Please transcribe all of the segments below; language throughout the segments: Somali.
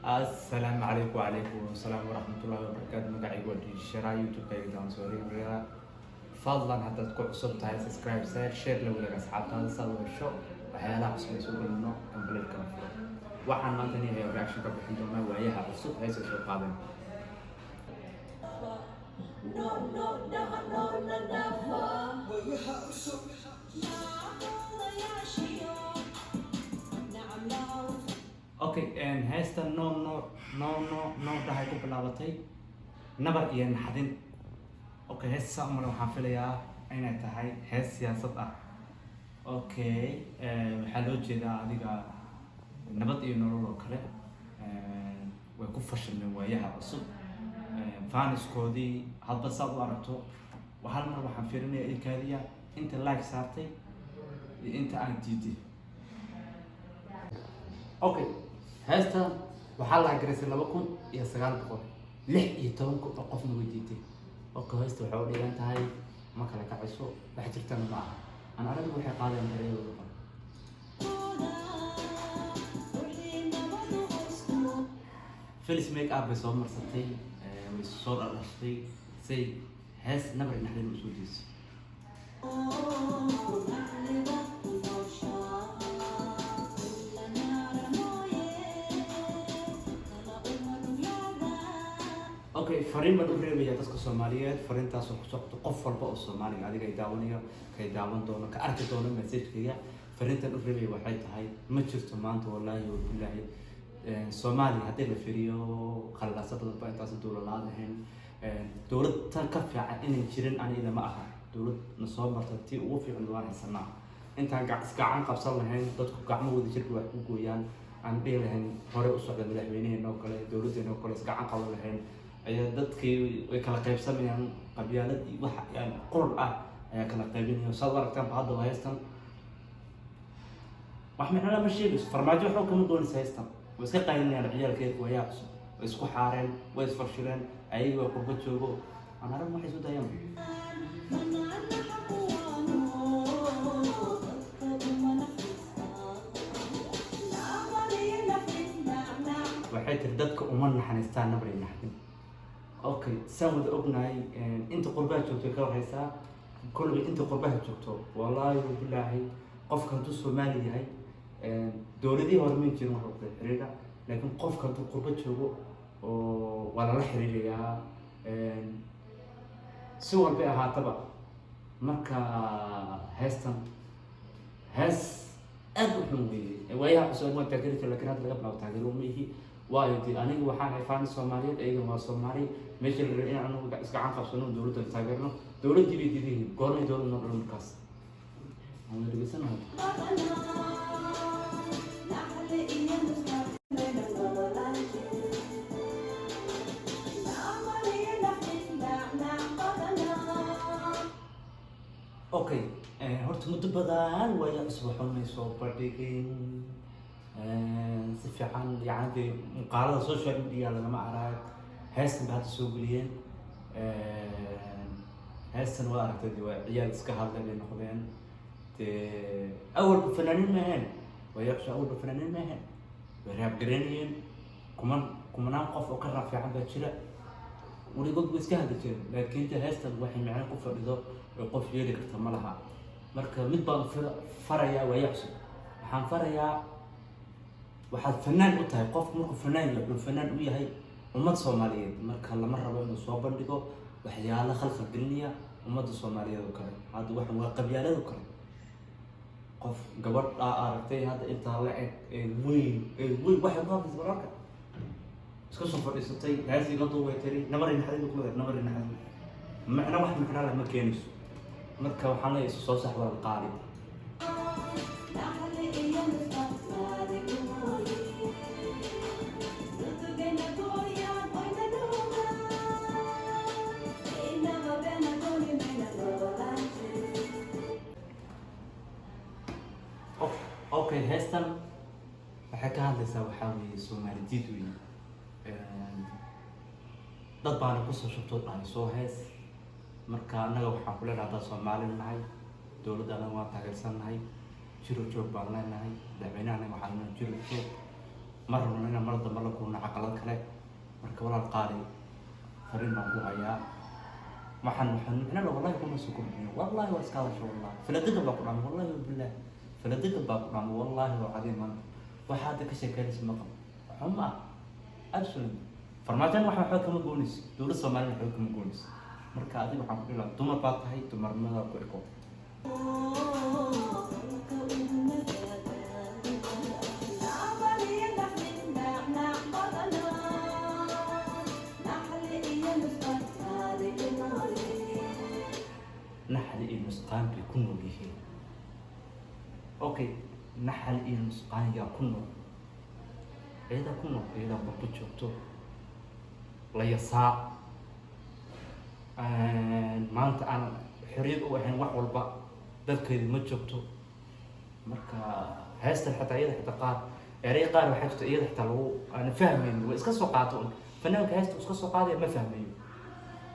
Asalaamu calaykum. Wacalaykum asalaam waraxmatullahi wabarakaatu. Magacaygu waa Diishara, YouTube-kayga daansooreeya. Fadlan haddaad ku cusub tahay, subscribe saar, share la wadaag asxaabtaada saad u hesho waxyaalaha cusub ay soo gelino, gambaleelkana furo. Waxaan maanta niyahay reaction ka bixin doonaa Waayaha Cusub heesa soo qaadan. No, no, dhaha, no, na dhafa. Waayaha Cusub. Naaqudayaashiyo nacam lahaw. Okay, heesta "No, no, no, no, no" dhahay ku bilaabatay, nabar iyo naxdin. Okay, heesta saa umale waxaan filayaa inay tahay hees siyaasad ah. Okay, waxaa loo jeedaa adiga Nabad iyo Nolol oo kale. Way ku fashilmeen Waayaha Cusub fans-koodii. Hadba saad u aragto. Hal mar waxaan fiirinaya ilkaadiya inta like saartay iyo inta aan diiday. Okay, heesta waxaa la garaysay 2900, 16,000 oo qofna way diiday. Okay, heesta waxay u dhigan tahay ma kala kacayso, wax jirtana ma aha. Aan aragna waxay qaadeen ereyadooda qan. Ruuxii nabadu hoosto. Felis make up bay soo marsatay, way soo dhaldhashtay say hees nabar naxdin usoo jeeso. Nacliba ku nooshaa la naara mooye kala uma nuglaada. Okay, fariin baan u reebaya dadka Soomaaliyeed. Fariintaasoo ku socto qof walba oo Soomaaliga, adiga ay daawanayo, kay daawan doono, ka arki doono message-kayga. Fariintan u reebaya waxay tahay: ma jirto maanta, wallaahi wabillaahi, Soomaaliya haddii la fiiriyo khaladaasa badan ba intaas dowlad la-aan ahayn. Dowlad tan ka fiican inay jirin aniga ma aha. Dowlad na soo marta tii ugu fiican waan haysanaa. Intaan isgacan qabsan lahayn, dadku gacmo wada jirka wax ku gooyaan, aan dhihi lahayn hore u socda madaxweynaheena oo kale, dowladdeena oo kale, isgacan qaban lahayn, ayaa dadkii way kala qaybsamayaan. Qabyaalad iyo wax yani qurur ah ayaa kala qaybinaya. Saad u aragtaanba haddaba heystan wax micno lama sheegayso. Farmaajo waxba kama doonaysa heystan. Way iska qaylinayaan ciyaalkeed Waayaha Cusub, way isku xaareen, way isfarshileen, ayaga waa qurbo joogo. Aan arag waxay soo daayaan. Manana xaquwaano dadka umana xiistaan namarinaxin nacnac. Waxay tiri dadka uma naxariistaan, nabray naxdin. Okay, saan wada ognahay, inta qurbaha joogto way ka warhaysaa. Kolba inta qurbaha joogto, wallaahi bilaahi, qofka hadduu Soomaali yahay, dowladihii hore ma jirin wax wada xiriira, laakiin qofka hadduu qurbo joogo oo waa lala xiriirayaa si walbay ahaataba. Marka heestan hees aad u xun weeye. Waayaha Cusub waan taageeri jira, lakin hadda laga bilaabo taageero uma ihi. Waayo dee aniga waxaan ahay fans Soomaaliyeed, ayagana waa Soomaali. Meesha la rabay in anagu isgacan qabsano, dowladda taageerno, dowladdii bay diidan yihiin. Goormay dowlad noo dhalan? Markaas aan wada dhegeysanahay. Naxli iyo mustaqbalna nololaan jirin namarinaxin nacnac badanaa. Okay, horta muddo badan Waaya Cusub waxba may soo bandhigin si fiican, yani dee muuqaalada social media lagama arag. Heestan ba hadda soo geliyeen. Heestan waa aragtay dee, waa ciyaal iska hadlay bay noqdeen. Dee awalba fanaaniin ma ahayn Waaya Cusub, awalba fanaaniin ma ahayn, way rap garanayeen. Kuman kumanaan qof oo ka rap fiican baa jira, weligood way iska hadli jireen, laakiin de heestan waxay micno ku fadhido oo qof yeeli karta ma laha. Marka mid baan farayaa Waaya Cusub, waxaan farayaa: waxaad fanaan u tahay qofku markuu fanaan yahay, wuxuu fanaan u yahay ummad Soomaaliyeed. Marka lama rabo inuu soo bandhigo waxyaalo khalkhal gelinaya ummadda Soomaaliyeed oo kale. Hadda waxan waa qabyaalad oo kale. Qof gabadh aa aragtay hadda intaa la eg ee weyn ee weyn, waxay ku hadlaysa wararka iska soo fadhiisatay, heesii la duubay, tiri "Nabari naxdin" ku leedahay. "Nabari naxdin" macno, wax macno leh ma keenayso. Marka waxaan leeyahay soo sax wal qaali. Naxli iyo mustaqbal gooye Nudugena gooyaan oyna dhuugaan Inaba bena gooni mayna noolaan jirin. Okay, heestan waxay ka hadlaysaa waxaa weeye Soomaali diid weeye. Dad baana kusoo shubtoo dhahay soo hees. Marka annaga waxaan ku leenahay, haddaan Soomaali nahay, dowladda anaga waan taageersan nahay, jiro joog baan leenahay. Madaxweynaha anaga waxaan leenahay jiro joog. Ma rabno inaan mar dambe la kulno caqalad kale. Marka walaal qaali, fariin baan ku hayaa. Waxaan micno la wallahi kuma soo kordhiyo, wallahi waa iska hadasha, wallahi faladiqan baa ku dhama, wallahi billahi faladiqan baa ku dhama, wallahi waa cadiim. Maanta waxaa hadda ka sheekeynaysa maqal waxba ma ah, absolutely. Farmaajan wax waxba kama goonayso, dowlad Soomaalina waxba kama goonayso. Marka adiga waxaan ku dhihi lahaa, dumar baa tahay, dumarnimada ku eko. Naxli iyo nusqaan bay ku nool yihiin. Okay, naxal iyo nusqaan yaa ku nool? Ciidaa ku nool, ciidaa qurbo joogto la yasaa, maanta aan xorriyad u ahayn wax walba, dalkeedi ma joogto. Marka heestan xitaa iyada xitaa qaar erey qaar waxaa jirta iyada xitaa lagu aan fahmayn, way iska soo qaato un. Fanaanka heesta uu iska soo qaadaya ma fahmayo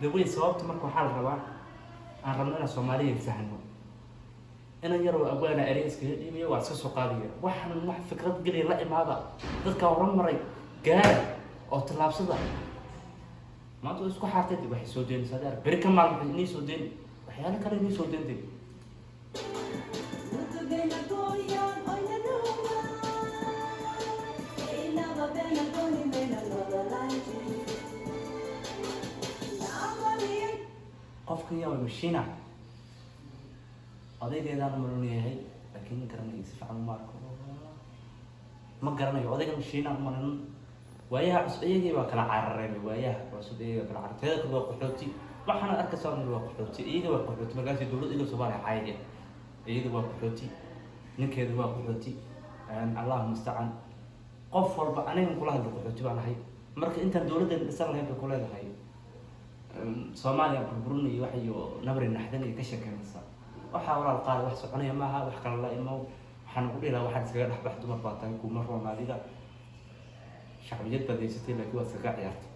the way sababta. Marka waxaa la rabaa, aan rabno inaan Soomaaliya fahno, inan yaroo abwaana erey iskaga dhiibaya, waa iska soo qaadaya. Waxaan wax fikrad geliya la imaada, dadka horumaray gaara oo tallaabsada. Maanta way isku xaartay dib, waxay soo deynaysaa adeer beri ka maalin, waxay inii soo deyn waxyaalo kale inii soo deyn dib. Qofka yaa way mashiina, odaygeedaan malun yahay, laakiin ma garanayo si fiican, uma arko, ma garanayo odayga mashiina umalan. Waayaha cusub iyagii baa kala carareen, waayaha cusub iyagii baa kala cararay. Teeda kale waa qaxooti, waxaana arkaysaa un waa qaxooti, iyaga waa qaxooti. Markaasi dowlad iyaga Soomaaliya caayaya, iyada waa qaxooti, ninkeedu waa qaxooti. Allahu mustacaan. Qof walba anigan kula hadla qaxooti baan ahay. Marka intaan dowladda dhisan lahayn bay ku leedahay Soomaaliya burburin iyo wax iyo nabri naxdin iyo ka sheekeynaysa. Waxaa walaal qaali wax soconaya maaha, wax kale la imo. Waxaan ugu dhihi lahaa, waxaan iskaga dhex bax, dumar baa tahay, kuma roon adiga. Shacbiyad baad haysatay, laakiin waad iskaga ciyaartay.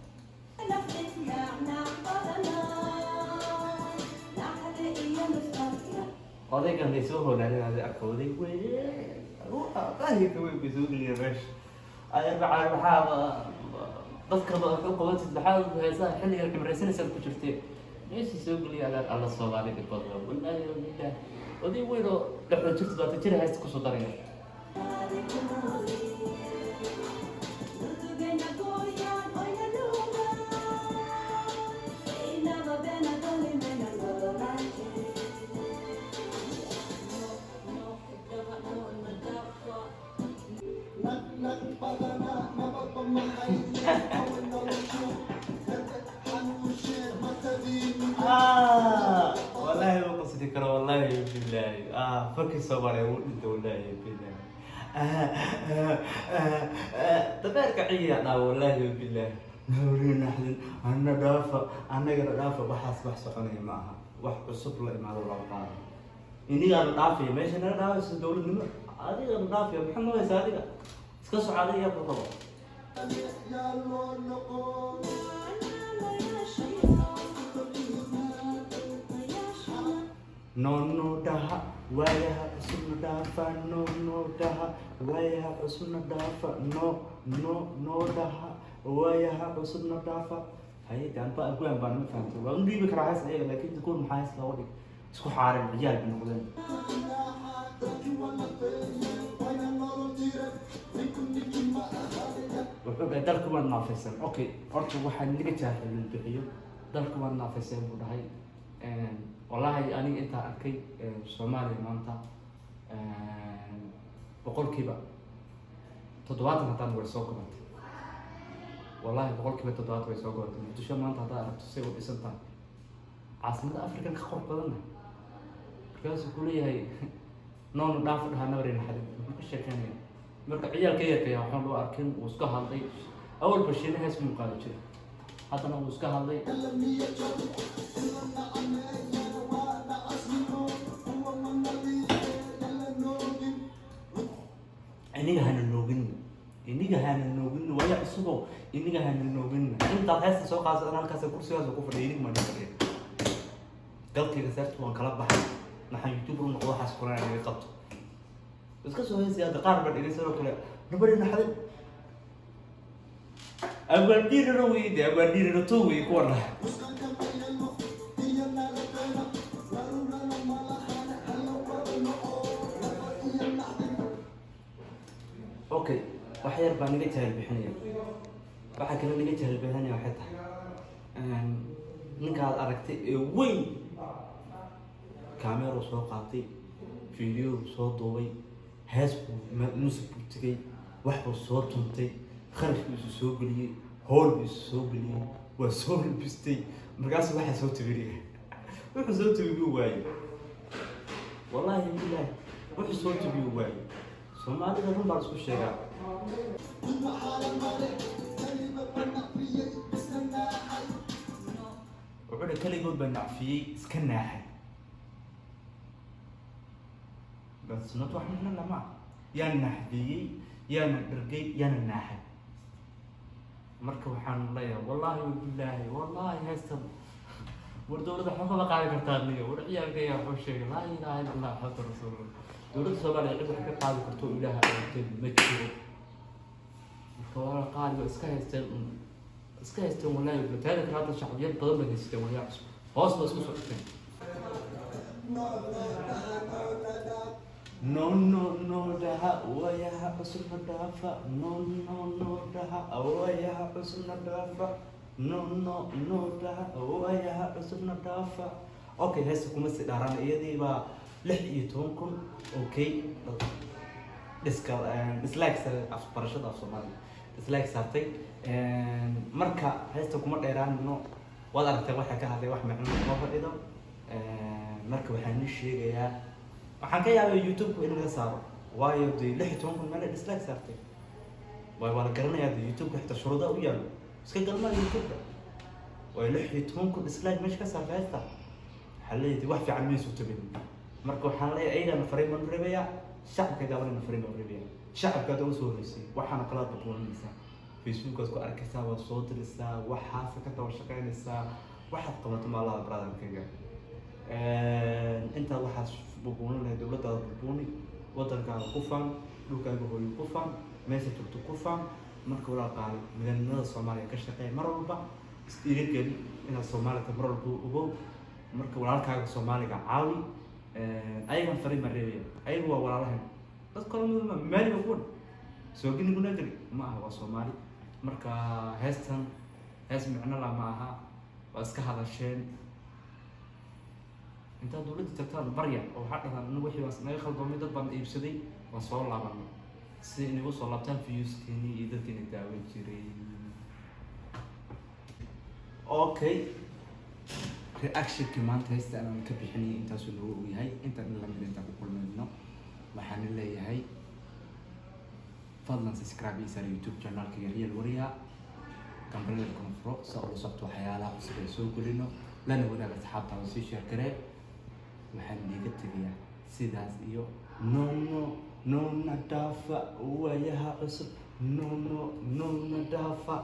Odaygan bay soo hoolaanin, adi arka oday weyn daahirka weyn bay soo geliya meesha. Adeer macaan, maxaa dadka wax u qabatid? Maxaa haysaa xilligan cimraysanaysaad ku jirtee meeshii soo geliya? Adeer, alla Soomaali dhib badan, wallaahi billahi. Oday weyn oo 60 jirta, 70 jir haysta kusoo daraya. Ah, wallahi ma qasdi karo, wallahi billahi. Ah, fakii Soomaaliya wuu dhinta, wallahi billahi. Ah, ah, ah, ah, dabeerka ciyaa dhaa, wallahi billahi. Nawri naxdin, ana dhaafa, annagana dhaafa. Waxaas wax soconaya ma aha. Wax cusub la imaado loo qaado. Inigaana dhaafaya meesha naga dhaafaysa dowladnimo, adigana dhaafaya. Maxaa noqonaysa adiga? Iska soco adiga, yaa ku qabo. No no dhaha, waayaha cusubna dhaafa. No no dhaha, waayaha cusubna dhaafa. No no no dhaha, waayaha cusubna dhaafa. Haye, anba abwaan baan, ma fahamtay? Waan u dhiibi karaa hees ayaga, laakiin kuwan maxaa hees looga dhig? Isku xaarin ciyaal bay noqdeen. Wuxuu dhahay dalka waad naafaysan. Okay, horta waxaan naga jaahilin bixiyo, dalka waad naafaysan buu dhahay. Wallaahi aniga intaa arkay Soomaaliya maanta 70% haddaan way soo gobatay, wallahi 70% way soo gobatay. Muqdisho maanta haddaad aragto say u dhisan tahay, caasimada African ka qurux badanna. Markaasuu kuleeyahay noonu dhaaf dhaha nabri naxdin, muxuu ka sheekeynaya? Marka ciyaalka yarkaya waxaan loo arkin, wuu iska hadlay. Awalba shiina hees muu qaadi jiray, haddana wuu iska hadlay. Iniga hana noogin, iniga hana noogin, waayo cusubo, iniga hana noogin. Intaad heesta soo qaadsan halkaas kursigaas ku fadhiya, inig maan fadhiya. Galkayga seerta waan kala baxay, maxaan YouTuber u noqdo? Waxaas kulan inaga qabto, iska soo heesaya. Hadda qaar baa dhegeysanoo kale nabari naxdin. Abwaandhiirano wey de, abwaandhiirano to wey kuwana. Okay, wax yar baa naga jahil bixinaya. Waxaa kale naga jahil bixinaya waxay tahay, ninka aad aragtay ee weyn kameru soo qaatay, video soo duubay, hees buu, music buu tegay, wax buu soo tuntay, kharash buu isu soo geliyey, howl buu isu soo geliyey, waa soo labistay. Markaasu waxaa soo tabinaya, wuxuu soo tabiyu waayey. Wallaahi bilaahi, wuxuu soo tabiyu waayey. Soomaalida run baa la isku sheegaa. Wuxuu dhi kaligood baa nacfiyey, iska naaxay. That's not wax micno lama yaa naxdiyey, yaana dhergay, yaana naaxay. Marka waxaan leeyahay, wallaahi bilaahi, wallaahi heestan war dowladda waxba kama qaadi kartaa niyo. War ciyaalka ayaa wuxuu sheegay, laa ilaaha illa Allah Muxamadu rasuulullah. Dowladda Soomaaliya cid wax ka qaadi karto oo Ilaaha abuurtay ma jiro. Marka waa qaali, waa iska haysteen un, iska haysteen. Wallaahi taada kale hadda shacbiyad badan bay haysteen. Wayaa cusub hoos ba isku socotee. No no no dhaha, wayaha cusubna dhaafa. No no no dhaha, wayaha cusubna dhaafa. No no no dhaha, wayaha cusubna dhaafa. Okay, heesta kuma si dhaaraan, iyadii baa 16,000. Okay, dhiska dislike, af barashada af Soomaaliya dislike saartay. Marka heesta kuma dheeraanino, waad aragtay waxa ka hadlay, wax macno kuma fadhido. Marka waxaan ii sheegayaa, waxaan ka yaabay YouTube-ku in laga saaro, waayo dee 16,000 meel ay dislike saartay, waayo waa la garanayaa dee. YouTube-ka xitaa shuruudaha u yaalo iska galmaa YouTube-ka, waayo 16,000 dislike meesha ka saartay heesta, waxaa leeyahay wax fiican maysu tabin. Marka waxaan leeyahay, ayagana fariin baan u reebayaa, shacabka gaabanana fariin baan u reebayaa. Shacabka hadda usoo horeysay waxaana kala daboolanaysaa, Facebookaad ku arkaysaa, waad soo diraysaa, waxaas ka daba shaqaynaysaa, waxaad qabato maalaha brotherkayga. Intaad waxaas bubuunin lahayd, dowladdaada bubuuni, wadankaaga ku faan, dhulkaaga hooyo ku faan, meesha joogto ku faan. Marka walaal qaali, midnimada Soomaaliya ka shaqeey mar walba, is dhiirigeli inaad Soomaalida mar walba ogow. Marka walaalkaaga Soomaaliga caawi. Ayagan fariin baan reebaya, ayagu waa walaalahan, dad kale ma maaliba kuwan soo geli gunageli ma aha, waa Soomaali. Marka heestan hees micno la ma aha, waa iska hadasheen. Intaad dowladda tagtaan barya oo waxaa dhahaan, anigu wixii baan naga khaldoomay, dad baan iibsaday, waan soo laabanay, si inagu soo laabtaan viewskeeni iyo dadkiina daawan jiray. Okay, reactionkii maanta heesta aan ka bixinayay intaasuu noogu ogyahay. Intaan in lamid intaan ku kulmayno, waxaan leeyahay fadlan subscribe ii saar YouTube channelka Real Warrior, gambalada kuna furo sa ula socto waxyaalaha cusub ee soo gelino, lana wadaag asxaabtaada, sii share garee. Waxaan idiga tegayaa sidaas iyo no no no na dhaafa, waayaha cusub no no no na dhaafa.